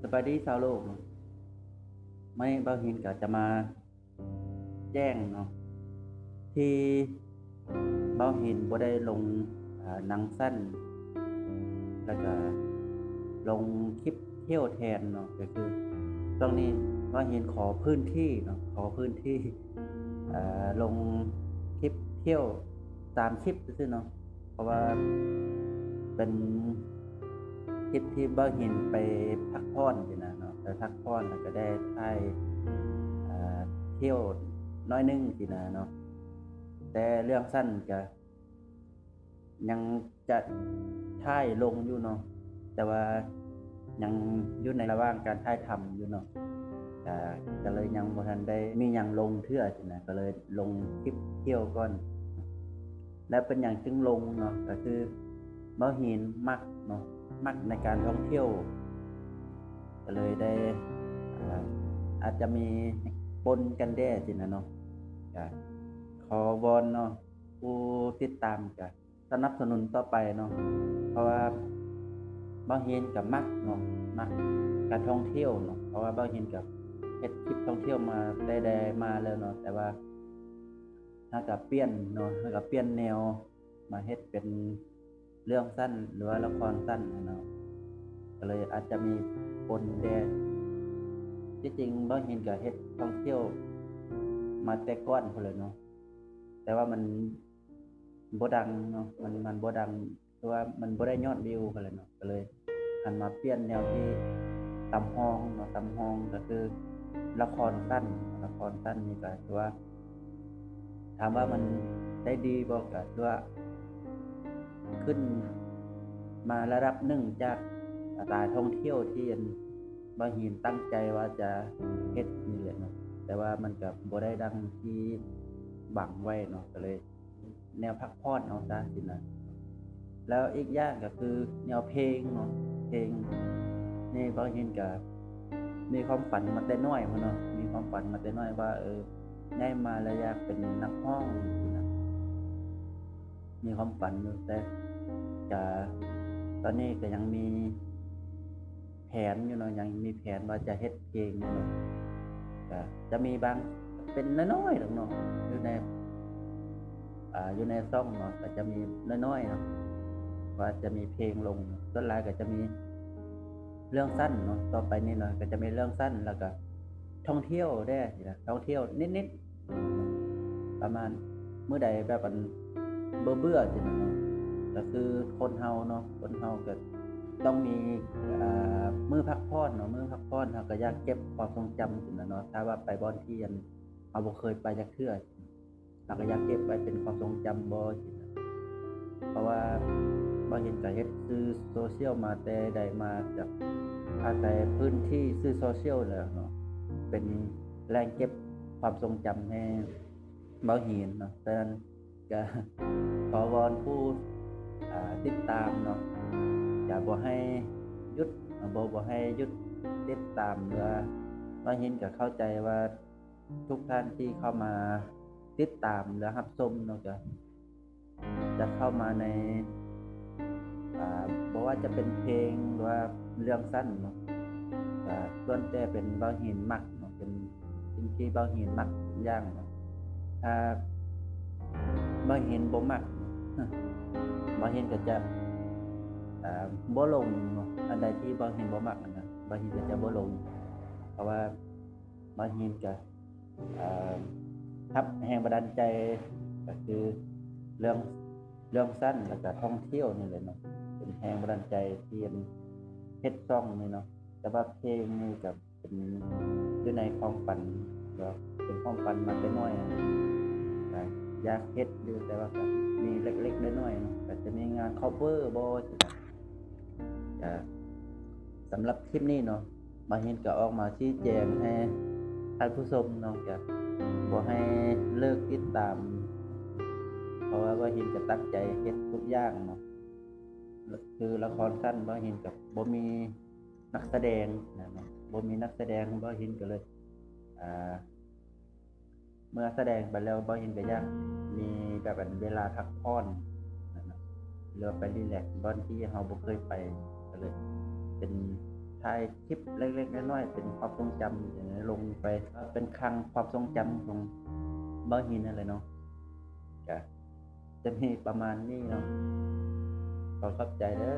ສະບາຍດີຊາວໂລກເນາະ, ມື້ນີ້ບ່າວຫີນກໍຈະມາແຈ້ງເນາະ ທີ່ບ່າວຫີນບໍ່ໄດ້ລົງ ອາ ໜັງສັ້ນ ແລ້ວກໍລົງຄລິບທ່ຽວແທນເນາະ, ກໍຄືຊ່ວງນີ້ບ່າວຫີນຂໍພື້ນທີ່ເນາະ, ຂໍພື້ນທີ່ ອາ ລົງຄລິບທ່ຽວສາມຄລິບຊື່ໆເນາະ, ເພາະວ່າເປັນຄລິບທີ່ບ່າວຫີນໄປພັກຜ່ອນຊີ້ນະເນາະ, ໄປພັກຜ່ອນແລ້ວກໍໄດ້ຖ່າຍ ອາ ທ່ຽວໜ້ອຍໜຶ່ງຊີ້ນະເນາະ, ແຕ່ເລື່ອງສັ້ນກໍ ຍັງຈະຖ່າຍລົງຢູ່ເນາະ, ແຕ່ວ່າຍັງຢູ່ໃນລະຫວ່າງການຖ່າຍທຳຢູ່ເນາະ, ກະ ກະເລີຍຍັງບໍ່ທັນໄດ້ມີຫຍັງລົງເທື່ອຊີ້ນະ, ກະເລີຍລົງຄລິບທ່ຽວກ່ອນ. ແລ້ວເປັນຫຍັງຈຶ່ງລົງເນາະ? ກະຄືບ່າວຫີນມັກເນາະ, ມັກໃນການທ່ອງທ່ຽວ, ກະເລີຍໄດ້ ອາ ອາດຈະມີປົນກັນແດ່ຊີ້ນະເນາະ, ກະຂໍວອນເນາະ ຜູ້ຕິດຕາມກະ ສະໜັບສະໜູນຕໍ່ໄປເນາະ, ເພາະວ່າບ່າວຫີນກໍມັກເນາະ, ມັກການທ່ອງທ່ຽວເນາະ, ເພາະວ່າບ່າວຫີນກໍເຮັດຄລິບທ່ອງທ່ຽວມາແຕ່ໃດມາແລ້ວເນາະ, ແຕ່ວ່າເຮົາກໍປ່ຽນເນາະ, ເຮົາກໍປ່ຽນແນວມາເຮັດເປັນເລື່ອງສັ້ນ ຫຼືວ່າລະຄອນສັ້ນເນາະ, ກໍເລີຍອາດຈະມີປົນແດ່. ທີ່ຈິງບ່າວຫີນກໍເຮັດທ່ອງທ່ຽວມາແຕ່ກ່ອນພຸ້ນແຫຼະເນາະ, ແຕ່ວ່າມັນ ບໍ່ດັງເນາະ, ມັນ ມັນບໍ່ດັງ ຄືວ່າມັນບໍ່ໄດ້ຍອດວິວຫັ້ນແຫຼະເນາະ, ກໍເລີຍຫັນມາປ່ຽນແນວທີ່ຕຳຮອງເນາະ, ຕຳຮອງກໍຄືລະຄອນສັ້ນ, ລະຄອນສັ້ນນີ້ກໍຄືວ່າ ຖາມວ່າມັນໄດ້ດີບໍ່ ກໍຄືວ່າຂຶ້ນມາລະດັບໜຶ່ງຈາກສາຍທ່ອງທ່ຽວທີ່ອັນບ່າວຫີນຕັ້ງໃຈວ່າຈະເຮັດນີ້ແຫຼະເນາະ, ແຕ່ວ່າມັນກໍບໍ່ໄດ້ດັ່ງທີ່ຫວັງໄວ້ເນາະ, ກໍເລີຍ ແນວພັກຜ່ອນເອົາຊະຊີ້ນະ. ແລ້ວອີກຢ່າງກໍຄືແນວເພງເນາະ, ເພງນີ້ບ່າວຫີນກໍມີຄວາມຝັນມາແຕ່ນ້ອຍພຸ້ນເນາະ, ມີຄວາມຝັນມາແຕ່ນ້ອຍວ່າ ເອີ ໃຫຍ່ມາແລ້ວຢາກເປັນນັກຮ້ອງຊີ້ນະ, ມີຄວາມຝັນຢູ່, ແຕ່ກໍຕອນນີ້ກໍຍັງມີ ແຜນຢູ່ເນາະ, ຍັງມີແຜນວ່າຈະເຮັດເພງຢູ່ເນາະ, ກະຈະມີບາງ ເປັນນ້ອຍໆດອກເນາະ, ຢູ່ໃນ ອ່າ ຢູ່ໃນຊ່ອງເນາະ ກະຈະມີນ້ອຍໆເນາະ ວ່າຈະມີເພງລົງ, ສ່ວນຫຼາຍກະຈະມີເລື່ອງສັ້ນເນາະ, ຕໍ່ໄປນີ້ເນາະ ກະຈະມີເລື່ອງສັ້ນ ແລ້ວກະທ່ອງທ່ຽວແດ່ ທ່ອງທ່ຽວນິດໆ. ປະມານມື້ໃດແບບອັນເບື່ອໆຊີ້ນະເນາະ, ກໍຄືຄົນເຮົາເນາະ ຄົນເຮົາກໍຕ້ອງມີ ອາ ມື້ພັກຜ່ອນເນາະ, ມື້ພັກຜ່ອນເຮົາກໍຢາກເກັບຄວາມຊົງຈຳຊີ້ນະເນາະ, ຖ້າວ່າໄປບ່ອນທີ່ອັນເຮົາບໍ່ເຄີຍໄປຈັກເທື່ອ ເຮົາກໍຢາກເກັບໄວ້ເປັນຄວາມຊົງຈຳບໍ່ຊີ້ນະ. ເພາະວ່າບ່າວຫີນກໍເຮັດສື່ໂຊຊຽວມາແຕ່ໃດມາ, ຈາກອາໄສພື້ນທີ່ສື່ໂຊຊຽວແລ້ວເນາະ ເປັນແຫຼ່ງເກັບຄວາມຊົງຈຳໃຫ້ບ່າວຫີນເນາະ. ສະນັ້ນກໍຂໍວອນຜູ້ ອາ ຕິດຕາມເນາະ ຢ່າ ບໍ່ໃຫ້ຢຸດ ບໍ່ ບໍ່ໃຫ້ຢຸດຕິດຕາມ ຫຼືວ່າ ບ່າວຫີນກໍເຂົ້າໃຈວ່າ ທຸກທ່ານທີ່ເຂົ້າມາຕິດຕາມ ແລະ ຮັບຊົມເນາະ ຈະ ຈະເຂົ້າມາໃນ ອ່າ ບໍ່ວ່າຈະເປັນເພງ ຫຼືວ່າເລື່ອງສັ້ນເນາະ ກະລ້ວນແຕ່ເປັນບ່າວຫີນມັກເນາະ, ເປັນສິ່ງທີ່ບ່າວຫີນມັກທຸກຢ່າງເນາະ. ຖ້າບ່າວຫີນບໍ່ມັກ ບ່າວຫີນກໍຈະ ອ່າ ບໍ່ລົງເນາະ, ອັນໃດທີ່ບ່າວຫີນບໍ່ມັກຫັ້ນນະ ບ່າວຫີນກໍຈະບໍ່ລົງ, ເພາະວ່າ ບ່າວຫີນກະ ເອີ ຮັບແຮງບັນດານໃຈ ກະຄືເລື່ອງ ເລື່ອງສັ້ນ ແລ້ວກະທ່ອງທ່ຽວນີ້ແຫຼະເນາະ ເປັນແຮງບັນດານໃຈທີ່ເຮັດຊ່ອງນີ້ເນາະ. ແຕ່ວ່າເພງນີ້ກະເປັນຢູ່ໃນຄວາມຝັນ ແລ້ວເປັນຄວາມຝັນມາແຕ່ນ້ອຍ ກະຢາກເຮັດຢູ່ ແຕ່ວ່າກະມີເລັກໆນ້ອຍໆເນາະ, ກະຈະມີງານຄອບເວີບໍ່ ຈັ່ງຊີ້ນະ. ກະສຳລັບຄລິບນີ້ເນາະ ບ່າວຫີນກໍອອກມາຊີ້ແຈງໃຫ້ທ່ານຜູ້ຊົມເນາະ ກະບໍ່ໃຫ້ເລີກຕິດຕາມ ເພາະວ່າບ່າວຫີນກໍຕັ້ງໃຈເຮັດທຸກຢ່າງເນາະ, ຄືລະຄອນສັ້ນບ່າວຫີນກໍບໍ່ມີນັກສະແດງນະເນາະ, ບໍ່ມີນັກສະແດງ ບ່າວຫີນກໍເລີຍ ອ່າ ເມື່ອສະແດງໄປແລ້ວ ບ່າວຫີນກໍຢາກມີແບບອັນເວລາພັກຜ່ອນນະເນາະ ຫຼືວ່າໄປຣີແລັກບ່ອນທີ່ເຮົາບໍ່ເຄີຍໄປ ກໍເລີຍເປັນພ ຖ່າຍຄລິບເລັກໆນ້ອຍໆ ເປັນຄວາມຊົງຈຳລົງໄປ ເປັນຄັງຄວາມຊົງຈຳຂອງບ່າວຫີນນັ້ນແຫຼະເນາະ. ກະຈະມີປະມານນີ້ເນາະ. ຂໍຂອບໃຈເດີ.